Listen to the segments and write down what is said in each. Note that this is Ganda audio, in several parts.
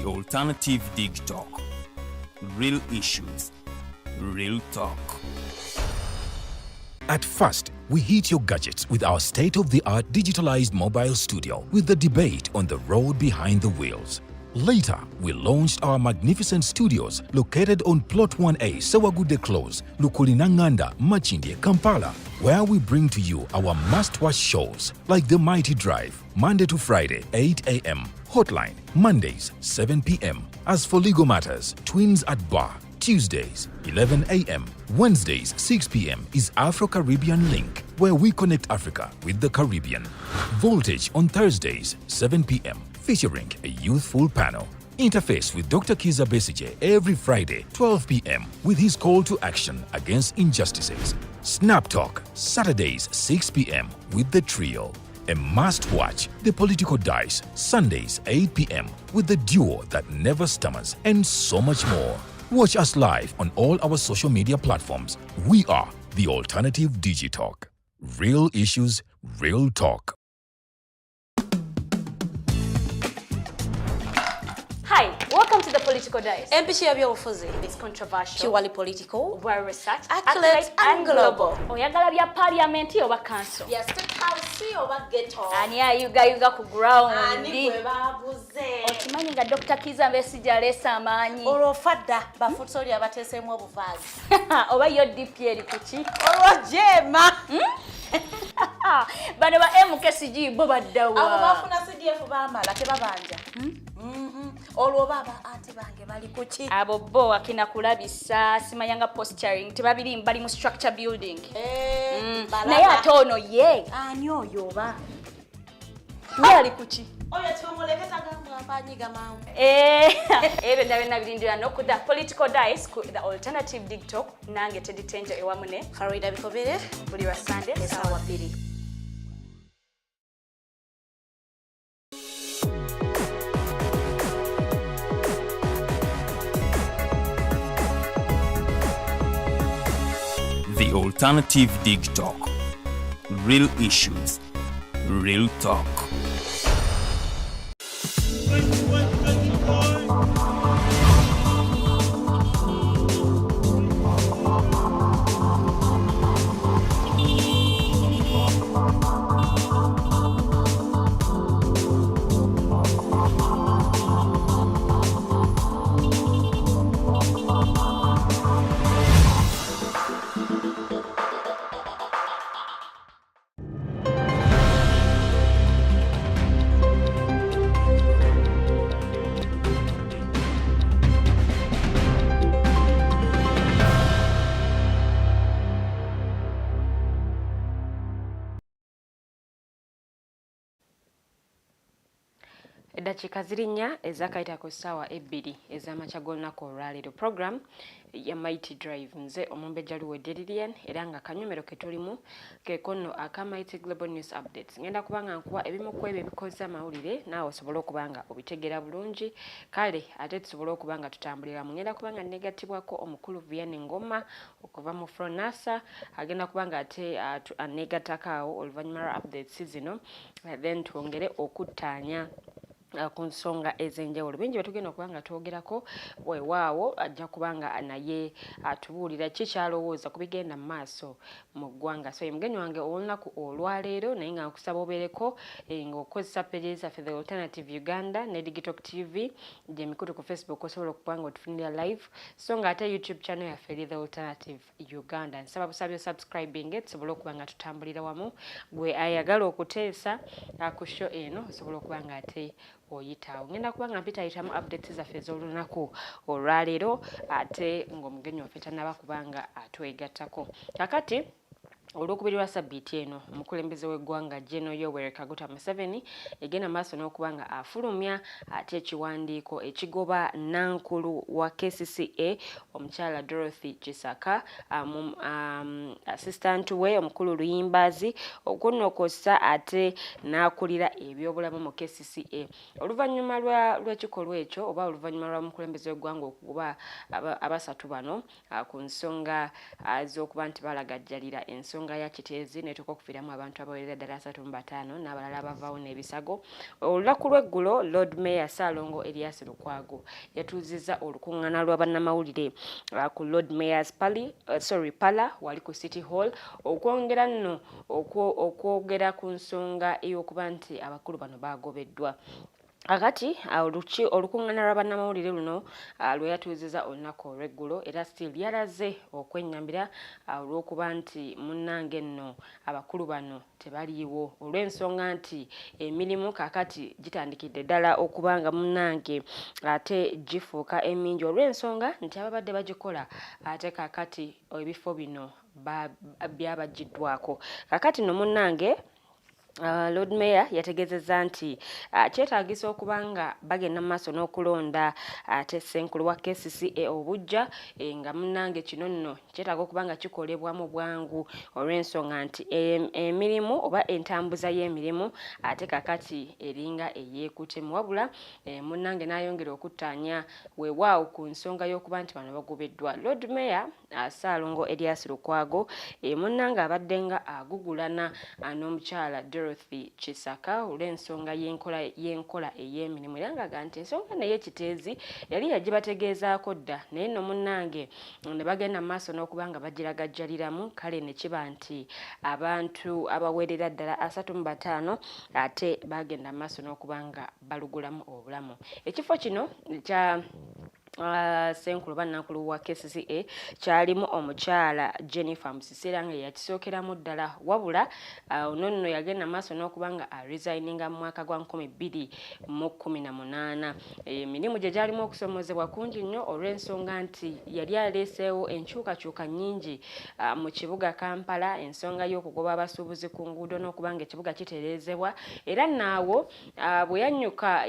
Alternative Dig Talk. Real issues, real talk. At first, we hit your gadgets with our state of the art digitalized mobile studio with the debate on the road behind the wheels. Later, we launched our magnificent studios located on Plot 1A, Sewagude Close, Lukulinanganda, Makindye, Kampala, where we bring to you our must-watch shows like The Mighty Drive, Monday to Friday, 8 a.m., Hotline, Mondays, 7 p.m. As for legal matters, Twins at Bar, Tuesdays, 11 a.m. Wednesdays, 6 p.m. is Afro Caribbean Link, where we connect Africa with the Caribbean. Voltage on Thursdays, 7 p.m., featuring a youthful panel. Interface with Dr. Kiza Besigye every Friday, 12 p.m., with his call to action against injustices. Snap Talk, Saturdays, 6 p.m., with the trio. A must watch, The Political Dice, Sundays, 8 p.m., with the duo that never stammers, and so much more. Watch us live on all our social media platforms. We are the Alternative Digitalk. Real issues, real talk. Hi, welcome to the Political Dice. Empishi y'ebyobufuzi. It's controversial, purely political, well researched, accurate and global. Oyagala bya parliament oba council? Ya State House oba ghetto? Ani ayugayuga ku ground? Ani gwe baguze? Okimanyi nga Dr. Kiza Besigye aleese amaanyi? Olwo fadda bafutsoli abateeseemu obuvaazi. Oba yo DP eri kuki? Olwo jema. Bano ba MKCG bo baddawa? Abo bafuna CDF bamala tebabanja. Olwo oba aba anti bange bali kuki? Abo bo akina kulabisa simanyanga posturing tebabiri bali mu structure building. Eh, balaba. Naye ate ono ye Ani oyo oba? Ye ali kuki? Oyo tumuleke tagambwa mpanyiga mangu. Ebyo byonna byonna birindira no ku The Political Dice ku The Alternative Dig Talk, nange Teddy Tenja ewamu ne Farida Bikobere buli lwa Sunday essaawa 2. The Alternative Dig Talk. Real issues, real talk. Eddakiika ziri 4 ezakayita ku ssaawa 2 ez'amakya g'olunaku olwaleero. Program ya Mighty Drive, nze omumbejja Luwedde Lilian, era nga kanyomero ke tulimu keeko nno aka Mighty Global News Updates. Ngenda kuba nga nkuwa ebimu ku ebyo ebikoze amawulire naawe osobole okuba nga obitegeera bulungi, kale ate tusobole okuba nga tutambuliramu. Ngenda kuba nga negattibwako omukulu Vianney Ngoma okuva mu Fronasa, agenda kuba nga ate aneegattako awo oluvannyuma lwa updates zino, then twongere okuttaanya ku nsonga ez'enjawulo. Bingi bye tugenda okuba nga twogerako, weewaawo ajja kuba nga naye atubuulira ki ky'alowooza ku bigenda mu maaso mu ggwanga. So ye mugenyi wange ow'olunaku olwaleero, naye nga nkusaba obeereko ng'okozesa pages zaffe The Alternative Uganda ne Digitalk TV, gy'emikutu ku Facebook osobola okuba nga otufunira live, so nga ate YouTube channel yaffe eri The Alternative Uganda. Nsaba busabi osubscribing tusobole okuba nga tutambulira wamu. Gwe ayagala okuteesa ku show eno osobola okuba nga ate oyitaawo. Ngenda kuba nga mpitayitamu updates zaffe ez'olunaku olwaleero ate ng'omugenyi waffe tannaba kuba nga atwegattako. Kakati olwokubiri lwa sabbiiti eno omukulembeze w'eggwanga General Yoweri Kaguta Museveni egenda maaso n'okuba nga afulumya ate ekiwandiiko ekigoba nankulu wa KCCA omukyala Dorothy Kisaka, assistant we omukulu Luyimbazi, okunokosa ate n'akulira ebyobulamu mu KCCA. Oluvannyuma lw'ekikolwa ekyo oba oluvannyuma lwa mukulembeze w'eggwanga okuba abasatu bano ku nsonga z'okuba nti balagajjalira ensonga ensonga ya Kiteezi netuuka okufiiramu abantu abawerera ddala 35 n'abalala abavaawo n'ebisago. Olunaku lw'eggulo Lord Mayor Ssaalongo Erias Lukwago yatuuzizza olukuŋŋaana lwa bannamawulire ku Lord Mayor's Pali, sorry, Pala wali ku City Hall okwongera nno okwogera ku nsonga ey'okuba nti abakulu bano baagobeddwa. Kakati olukuŋŋaana lwa bannamawulire luno lwe yatuuzizza olunaku olw'eggulo era still yalaze okwennyamira olw'okuba nti munnange nno abakulu bano tebaliiwo olw'ensonga nti emirimu kaakati gitandikidde ddala okuba nga munnange ate gifuuka emingi olw'ensonga nti ababadde bagikola ate kaakati ebifo bino byabagiddwako. Kaakati nno munnange Lord Mayor yategeezezza nti kyetaagisa okuba nga bagenda mu maaso n'okulonda ate ssenkulu wa KCCA obuggya nga munnange kino nno kyetaaga okuba nga kikolebwa mu bwangu olw'ensonga nti emirimu oba entambuza y'emirimu ate kakati eringa eyeekutemu. Wabula munnange n'ayongera okuttaanya weewaawo ku nsonga y'okuba nti bano bagobeddwa. Lord Mayor Ssaalongo Erias Lukwago munnange abadde nga agugulana n'omukyala Dorothy Kisaka olw'ensonga y'enkola ey'emirimu era ng'agamba nti ensonga naye Kiteezi yali yagibategeezaako dda naye nno munnange ne bagenda mu maaso n'okuba nga bagiragajjaliramu kale ne kiba nti abantu abawerera ddala 35 ate bagenda mu maaso n'okuba nga balugulamu obulamu. Ekifo kino kya ssenkulu oba nnankulu wa KCCA kyalimu omukyala Jennifer Musisi era nga yakisookeramu ddala wabula ono nno yagenda maaso n'okuba nga aresigninga mu mwaka gwa 2018. Emirimu gye gyalimu okusomozebwa kungi nnyo olw'ensonga nti yali aleeseewo enkyukakyuka nnyingi mu kibuga Kampala, ensonga y'okugoba abasuubuzi ku nguudo n'okuba nga ekibuga kitereezebwa era naawo bwe yannyuka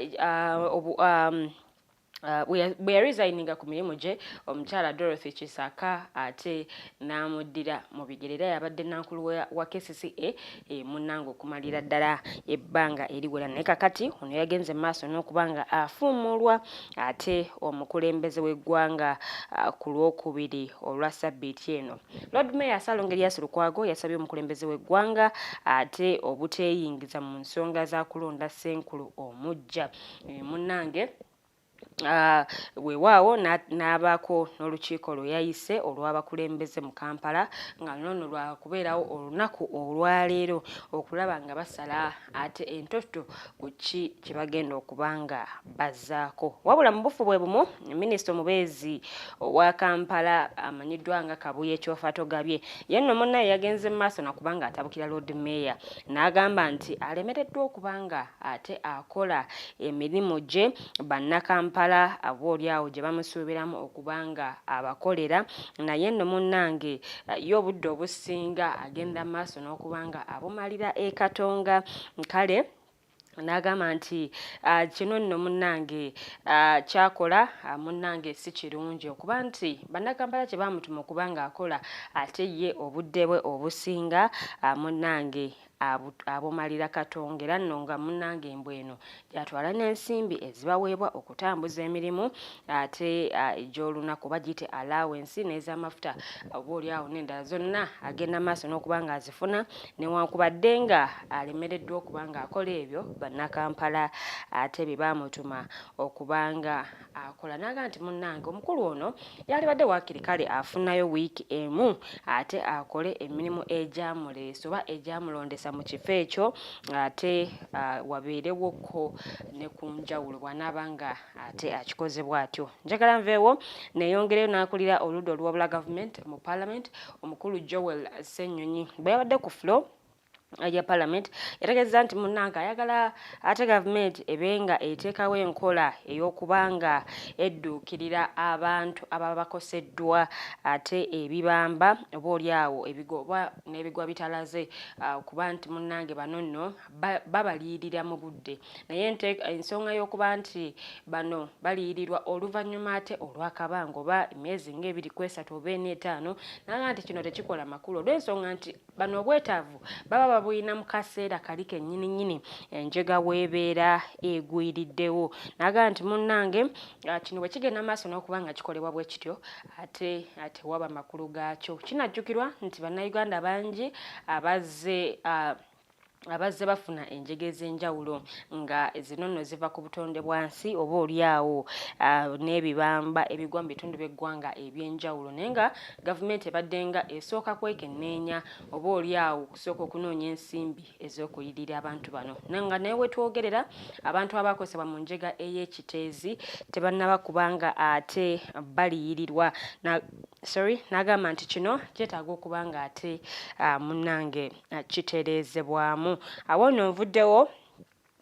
bwe yaresigninga ku mirimu gye omukyala Dorothy Kisaka ate n'amuddira mu bigere era yabadde nankulu wa KCCA munnange okumalira ddala ebbanga eriwera. Naye kakati ono yagenze mu maaso n'okuba nga afuumulwa ate omukulembeze w'eggwanga ku Lwokubiri olwa ssabbiiti eno. Lord Mayor Ssaalongo Erias Lukwago yasabye omukulembeze w'eggwanga ate obuteeyingiza mu nsonga za kulonda ssenkulu omuggya. Munnange weewaawo n'abaako n'olukiiko lwe yayise olw'abakulembeze mu Kampala nga luno lwakubeerawo olunaku olwaleero okulaba nga basala ate entotto ku ki kye bagenda okuba nga bazzaako. Wabula mu bufu bwe bumu minisita omubeezi owa Kampala amanyiddwa nga Kabuye Kyofatogabye ye nno munnaye yagenze mu maaso nakuba nga atabukira Lord Mayor n'agamba nti alemereddwa okuba nga ate akola emirimu gye bannakampala aboolyawo gye bamusuubiramu okuba nga abakolera naye nno munnange ye obudde obusinga agenda mu maaso n'okuba nga abumalira e Katonga. Kale n'agamba nti kino nno munnange kyakola munnange si kirungi okuba nti bannakampala kye baamutuma okuba ng'akola ate ye obudde bwe obusinga munnange abumalira Katonga era nno nga munnange embwa eno gy'atwala n'ensimbi ezibaweebwa okutambuza emirimu ate egy'olunaku oba giyite allowance n'ez'amafuta oba oli awo n'endala zonna agenda maaso n'okuba ng'azifuna newankubadde nga alemereddwa okuba ng'akola ebyo bannakampala ate bye baamutuma okuba nga akola. N'agamba nti munnange omukulu ono yalibadde waakiri kale afunayo wiiki emu ate akole emirimu egyamuleese oba egyamulondesa mu kifo ekyo ate wabeerewokko ne ku njawulo bw'anaaba nga ate akikoze bw'atyo. Njagala nveewo neeyongereyo n'akulira oludda oluwabula gavumenti mu parliament omukulu Joel Ssenyonyi bwe yabadde ku floor ya parliament yategeeza nti munnange ayagala ate gavumenti ebe nga eteekawo enkola ey'okuba nga edduukirira abantu ababa bakoseddwa ate ebibamba oba oli awo oba n'ebigwa bitalaze kuba nti munnange bano nno babaliyirira mu budde naye ensonga y'okuba nti bano baliyirirwa oluvannyuma ate olw'akabanga oba emyezi ng'ebiri ku esatu oba ena etaano n'agamba nti kino tekikola makulu olw'ensonga nti bano obwetaavu baba babulina mu kaseera kali kennyini nnyini enjega weebeera egwiriddewo. N'agamba nti munnange kino bwe kigenda maaso n'okuba nga kikolebwa bwe kityo ate tewaba makulu gaakyo. Kinajjukirwa nti Bannayuganda bangi abazze bafuna enjega ez'enjawulo nga zino nno ziva ku butonde bwa nsi oba oli awo n'ebibamba ebigwa mu bitundu by'eggwanga eby'enjawulo, naye nga gavumenti ebadde nga esooka kwekenneenya oba oli awo okusooka okunoonya ensimbi ez'okuyirira abantu bano. Nga naye we twogerera abantu abaakosebwa mu njega ey'ekiteezi tebannaba kubanga ate baliyirirwa. N'agamba nti kino kyetaaga okuba nga ate munnange kitereezebwamu. Awo nno nvuddewo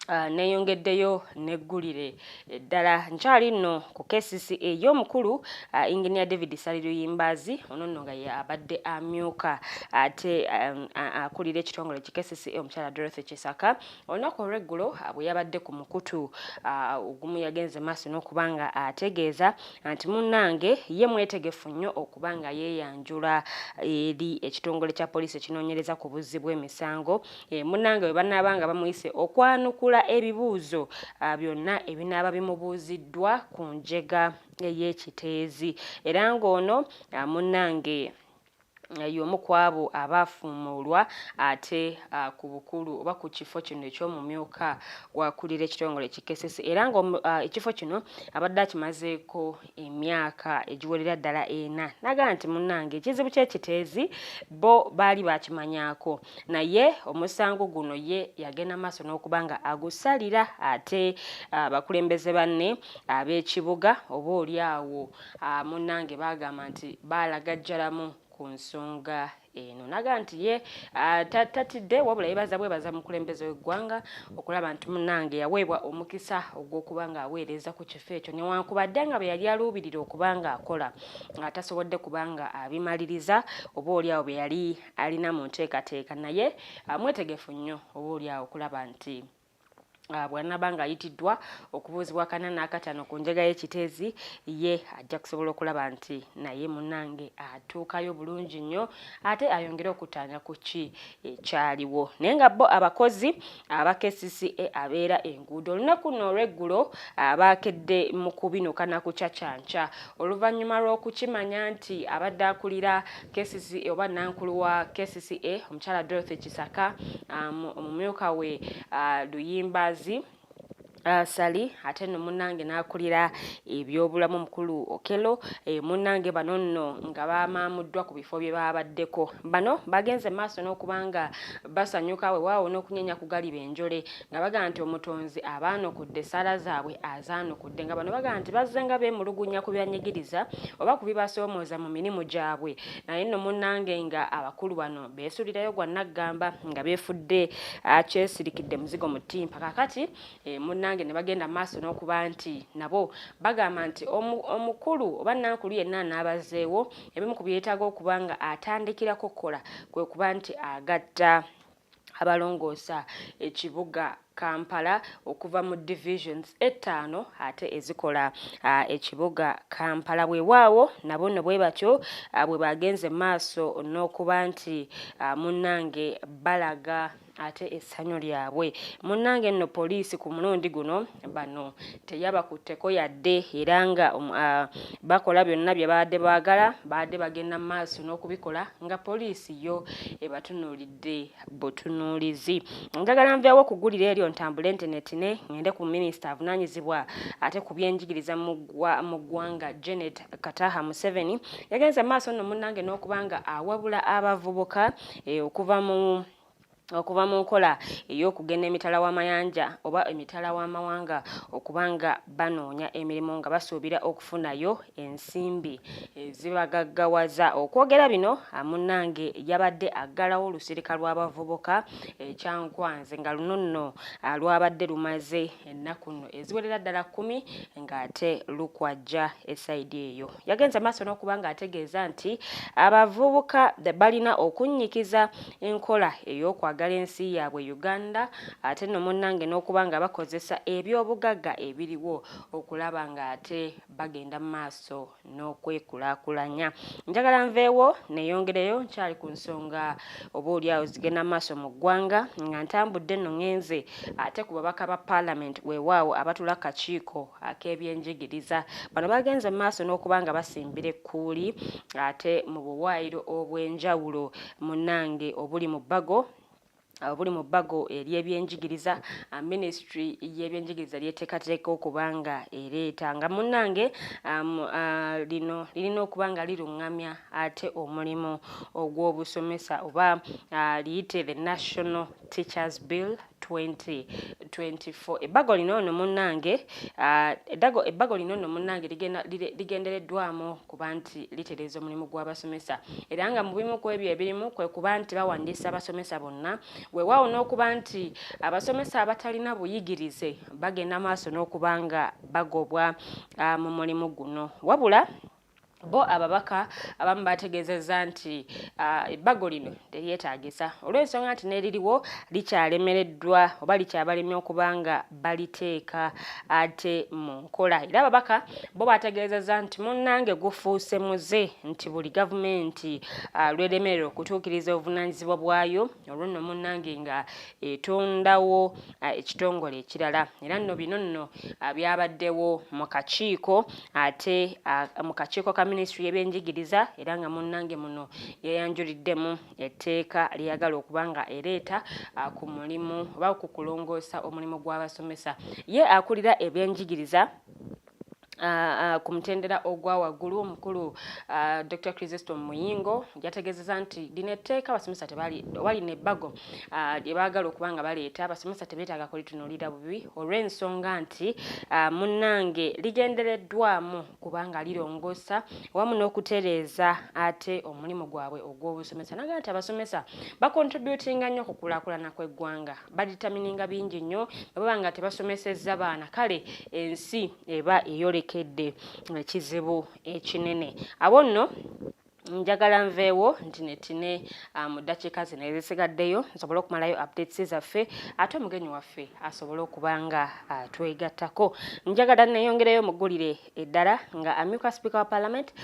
neeyongeddeyo n'eggulire eddala. Nkyali nno ku KCCA ey'omukulu Engineer David Ssali Luyimbazi, ono nno nga ye abadde amyuka ate akulira ekitongole ki KCCA omukyala Dorothy Kisaka. Olunaku olw'eggulo bwe yabadde ku mukutu ogumu yagenze maaso n'okuba nga ategeeza nti munnange ye mwetegefu nnyo okuba nga yeeyanjula eri ekitongole kya poliisi ekinoonyereza ku buzzi bw'emisango. Munnange bwe banaaba nga bamuyise okwanukula ebibuuzo byonna ebinaaba bimubuuziddwa ku njega ey'ekiteezi. Era ng'ono munnange y'omu ku abo abaafuumuulwa ate ku bukulu oba ku kifo kino eky'omumyuka wakulira ekitongole ki KCCA, era nga ekifo kino abadde akimazeeko emyaka egiwerera ddala 4. N'agamba nti munnange ekizibu ky'ekiteezi bo baali bakimanyaako, naye omusango guno ye yagenda maaso n'okuba nga agusalira ate abakulembeze banne ab'ekibuga oba oli awo munnange baagamba nti baalagajjalamu ku nsonga eno. N'agamba nti ye tatidde, wabula yeebaza bwebaza mukulembeze w'eggwanga okulaba nti munnange yaweebwa omukisa ogw'okuba ng'aweereza ku kifo ekyo, newankubadde nga bwe yali aluubirira okuba ng'akola nga tasobodde kuba nga abimaliriza oba oli awo bye yali alina mu nteekateeka, naye mwetegefu nnyo oba oli awo okulaba nti bw'anaaba ng'ayitiddwa okubuuzibwa 45 ku njega y'ekiteezi ye ajja kusobola okulaba nti naye munnange atuukayo bulungi nnyo ate ayongere okutaanya ku ki ekyaliwo. Naye nga bo abakozi aba KCCA abeera enguudo olunaku nno olw'eggulo baakedde mu kubinuka na kucacanca oluvannyuma lw'okukimanya nti abadde akulira KCCA oba nankulu wa KCCA omukyala Dorothy Kisaka, omumyuka we Luyimbazi Ssali, ate nno munnange n'akulira ebyobulamu omukulu Okello. Munnange bano nno nga bamaamuddwa ku bifo bye babaddeko. Bano bagenze maaso n'okuba nga basanyuka weewaawo n'okunyeenya ku galiba enjole, nga bagamba nti omutonzi abaanukudde essaala zaabwe azaanukudde, nga bano bagamba nti bazze nga beemulugunya ku byanyigiriza oba ku bibasoomooza mu mirimu gyabwe, naye nno munnange nga abakulu bano beesulirayo gwa nnaggamba nga beefudde kyesirikidde muzigo mu ttimpa. Kaakati munnange ne bagenda maaso n'okuba nti nabo bagamba nti omukulu oba nankulu yenna anaabazeewo ebimu ku byetaaga okuba nga atandikirako kukola kwe kuba nti agatta abalongoosa ekibuga Kampala okuva mu divisions 5 ate ezikola ekibuga Kampala. Bwewaawo nabo nno bwe batyo bwe bagenze maaso n'okuba nti munnange balaga ate essanyu lyabwe. Munnange nno poliisi ku mulundi guno bano teyabakutteko yadde, era nga bakola byonna bye baadde baagala, baadde bagenda mu maaso n'okubikola nga poliisi yo ebatunuulidde butunuulizi. Njagala nveewo okugulira eryo ntambule ntenetine ngende ku minisita avunaanyizibwa ate ku byenjigiriza mu ggwanga Janet Kataha Museveni. Yagenze maaso nno munnange n'okuba nga awabula abavubuka okuva mu nkola ey'okugenda emitala w'amayanja oba emitala w'amawanga okuba nga banoonya emirimu nga basuubira okufunayo ensimbi ezibagaggawaza. Okwogera bino munnange yabadde aggalawo olusirika lw'abavubuka ekyankwanze, nga luno nno lwabadde lumaze ennaku nno eziwerera ddala 10 ng'ate lukwajja esayidi eyo. Yagenze maaso n'okuba ng'ategeeza nti abavubuka balina okunnyikiza enkola ey'okwagala okwagala ensi yaabwe Uganda, ate nno munnange n'okuba nga bakozesa ebyobugagga ebiriwo okulaba ng'ate bagenda mu maaso n'okwekulaakulanya. Njagala nveewo neyongereyo nkyali ku nsonga oba oliawo zigenda mu maaso mu ggwanga, nga ntambudde nno ŋŋenze ate ku babaka ba paalamenti weewaawo abatula akakiiko ak'ebyenjigiriza. Bano bagenze mu maaso n'okuba nga basimbira ekkuuli ate mu buwaayiro obw'enjawulo munnange obuli mu bbago ery'ebyenjigiriza, minisitule y'ebyenjigiriza lyeteekateeka okuba nga ereeta, nga munnange lino lirina okuba nga liruŋŋamya ate omulimu ogw'obusomesa oba liyite the National Teachers Bill 2024. Ebbago lino nno munnange ebbago lino nno munnange ligendereddwamu kuba nti litereeza omulimu gw'abasomesa, era nga mu bimu ku ebyo ebirimu kwe kuba nti bawandiisa abasomesa bonna, weewaawo n'okuba nti abasomesa abatalina buyigirize bagenda maaso n'okuba nga bagobwa mu mulimu guno. Wabula bo ababaka abamu bategeezezza nti ebbago lino teryetaagisa olw'ensonga nti n'eririwo likyalemereddwa oba likyabalemye okuba nga baliteeka ate mu nkola. Era ababaka bo bategeezezza nti munnange gufuuse muze nti buli gavumenti lweremerera okutuukiriza obuvunaanyizibwa bwayo, olwo nno munnange nga etondawo ekitongole ekirala. Era nno bino nno byabaddewo mu kakiiko ate mu kakiiko ka minisitule y'ebyenjigiriza, era nga munnange muno yeeyanjuliddemu etteeka lyeyagala okuba nga ereeta ku mulimu oba ku kulongoosa omulimu gw'abasomesa. Ye akulira ebyenjigiriza ku mutendera ogwa waggulu omukulu Dr. Chrysostom Muyingo yategeezezza nti lino etteeka abasomesa tebali oba lino ebbago lye baagala okuba nga baleeta abasomesa tebeetaaga kulitunuulira bubi olw'ensonga nti munnange ligendereddwamu kubanga lirongoosa wamu n'okutereeza ate omulimu gwabwe ogw'obusomesa. Naga nti abasomesa bakontributinga nnyo ku kulaakulana kw'eggwanga, baditamininga bingi nnyo bwe baba nga tebasomesezza baana, kale ensi eba eyolekedde ekizibu ekinene. Awo nno njagala nveewo nti netine mu ddakiika zino ezisigaddeyo nsobole okumalayo updates zaffe ate omugenyi waffe asobole okuba nga twegattako. Njagala neyongereyo muggulire eddala nga amyuka sipiika wa parliament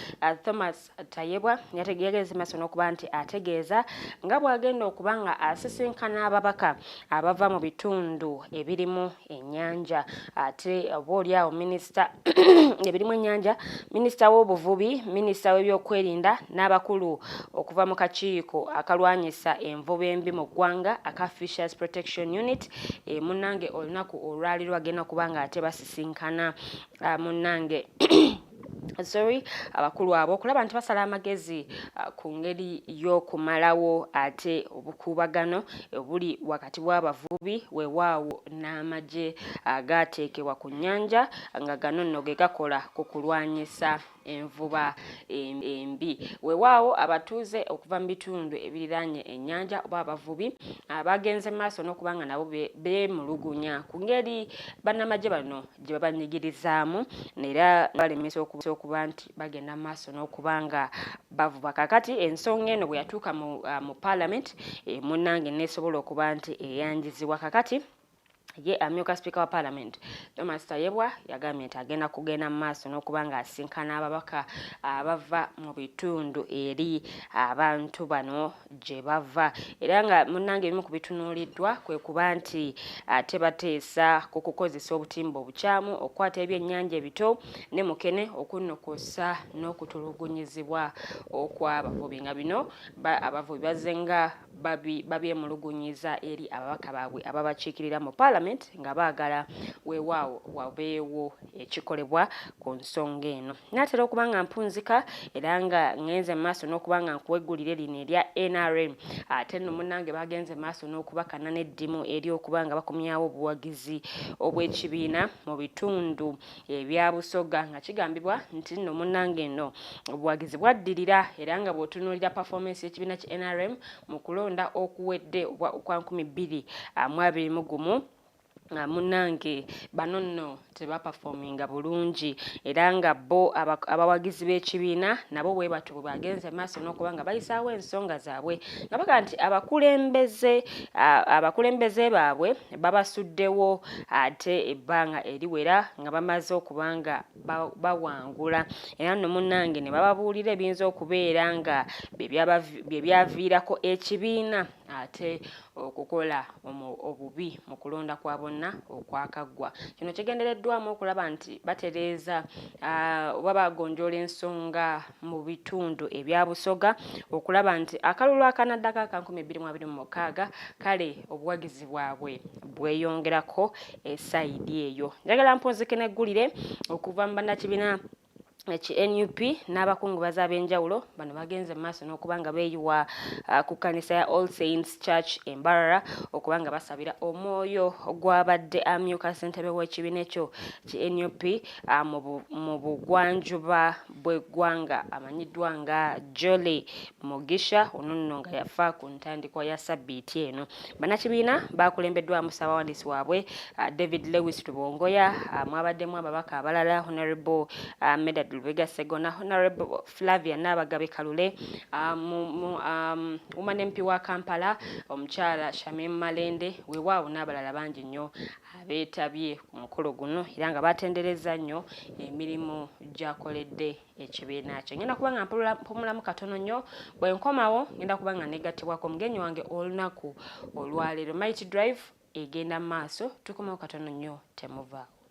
Thomas Tayebwa yategeeza maaso n'okuba nti ategeeza nga bw'agenda okuba nga asisinkana ababaka abava mu bitundu ebirimu ennyanja, ate oba oli awo minisita ebirimu ennyanja, minisita w'obuvubi, minisita w'ebyokwerinda n'abakulu okuva mu kakiiko akalwanyisa envuba embi mu ggwanga aka Fishers Protection Unit. Munnange olunaku olwaleero agenda kuba nga ate basisinkana munnange sorry abakulu abo okulaba nti basala amagezi ku ngeri y'okumalawo ate obukuubagano obuli wakati w'abavubi weewaawo n'amagye agaateekebwa ku nnyanja, nga gano nno ge gakola ku kulwanyisa envuba embi. Weewaawo abatuuze okuva mu bitundu ebiriraanye ennyanja oba abavubi bagenze maaso n'okuba nga nabo beemulugunya ku ngeri bannamagye bano gye babanyigirizaamu era balemesa okuba nti bagenda maaso n'okuba nga bavuba. Kaakati ensonga eno bwe yatuuka mu parliament, munnange neesobola okuba nti eyanjizibwa. Kaakati ye amyuka sipiika wa parliament Thomas Tayebwa yagambye nti agenda kugenda mu maaso n'okuba nga asinkana ababaka abava mu bitundu eri abantu bano gye bava, era nga munnange ebimu ku bitunuuliddwa kwe kuba nti ate bateesa ku kukozesa obutimba obukyamu okukwata ebyennyanja ebito ne mukene, okunnokosa n'okutulugunyizibwa okw'abavubi, nga bino abavubi bazze nga babyemulugunyiza eri ababaka baabwe ababakiikirira mu parliament nga baagala weewaawo wabeewo ekikolebwa ku nsonga eno. Naatera okuba nga mpunzika era nga ngenze mu maaso n'okuba nga nkuweggulire lino erya NRM, ate nno munnange bagenze maaso n'okubakana n'eddimu ery'okuba nga bakomyawo obuwagizi obw'ekibiina mu bitundu ebya Busoga, nga kigambibwa nti nno munnange nno obuwagizi bwaddirira, era nga bw'otunuulira performance y'ekibiina ki NRM mu kulonda okuwedde okwa 2021 Munnange, bano nno tebapafominga bulungi, era nga bo abawagizi b'ekibiina nabo bwe batyo bwe bagenze maaso n'okuba nga bayisaawo ensonga zaabwe, nga baga nti abakulembeze baabwe babasuddewo ate ebbanga eriwera nga bamaze okuba nga bawangula. Era nno munnange ne bababuulira ebiyinza okubeera nga bye byaviirako ekibiina ate okukola obubi mu kulonda kwa bonna okwakaggwa. Kino kigendereddwamu okulaba nti batereeza oba bagonjoola ensonga mu bitundu ebya Busoga, okulaba nti akalulu akanaddako aka 2026 kale obuwagizi bwabwe bweyongerako esayidi eyo. Njagala mpunzike neggulire okuva mu bannakibiina eki NUP n'abakungubazi ab'enjawulo. Bano bagenze mu maaso n'okuba nga beeyiwa ku kkanisa ya All Saints Church e Mbarara okuba nga basabira omwoyo gw'abadde amyuka ssentebe w'ekibiina ekyo ki NUP mu bugwanjuba bw'eggwanga amanyiddwa nga Jolly Mugisha. Ono nno nga yafa ku ntandikwa ya sabbiiti eno. Bannakibiina bakulembeddwamu ssabawandiisi waabwe David Lewis Rubongoya, mwabaddemu ababaka abalala Honorable Medard Lubega Ssegona, Honorable Flavia Naabagabe Kalule, Woman MP wa Kampala omukyala Shamim Malende, weewaawo n'abalala bangi nnyo abeetabye ku mukolo guno, era nga batendereza nnyo emirimu gy'akoledde ekibiina kye. Ngenda kuba nga mpumulamu katono nnyo, bwe nkomawo ngenda kuba nga negattibwako omugenyi wange olunaku olwaleero. Mighty Drive egenda mu maaso, tukomawo katono nnyo, temuvaawo.